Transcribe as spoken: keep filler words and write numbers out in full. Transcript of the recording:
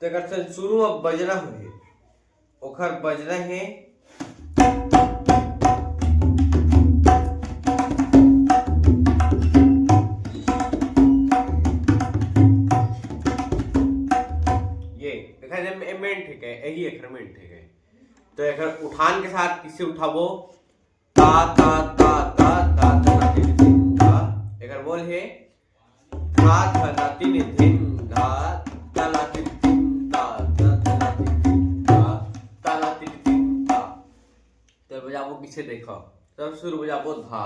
एकर से शुरू अब बजना होही, ओखर बजना हे। ये एकर एम-, एम main ठेक है, यही एकर main ठेक है। तो एकर उठान के साथ किसे उठाबो? ता, ता, ता, ता, ता, ता, ता, ता, ता। एकर बोल हे धा, ध, धा, तिन, धिन, धा, ता, ला, तिन, तिन, ता, ता, ता, ला, तिन, तिन, ता, ता, ला, तिन, तिन, ता। तो बजाबो किसे देखो, तब सुर बजाबो धा।